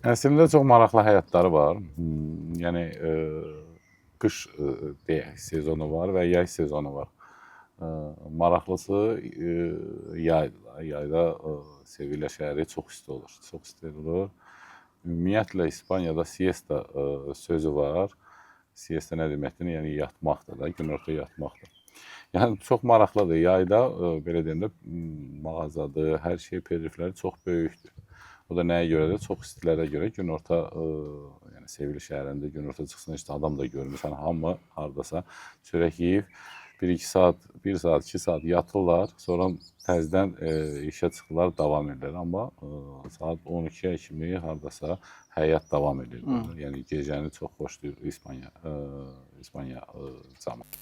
Əslində çox maraqlı həyatları var. Yəni qış deyək, sezonu var və yay sezonu var. Maraqlısı yaydır da. Yayda Sevilya şəhəri çox isti olur. Çox isti olur. Ümumiyyətlə İspaniyada siesta sözü var. Siesta nə deməkdir? Yəni yatmaqdır da, günorta yatmaqdır. Yəni çox maraqlıdır. Yayda belə deyim də mağazadır, hər şey perifləri çox böyükdür. O da nəyə görədir? Çox istilərə görə günorta, yəni Sevilya şəhərində günorta çıxsın, işte adam da görmürsən, hamı hardasa çörək yeyib 1-2 saat, 1 saat, 2 saat yatırlar, sonra təzədən işə çıxırlar, davam edirlər. Amma saat 12-yə kimi hardasa həyat davam edir. Yəni gecəni çox xoşlayır İspaniya camaatı.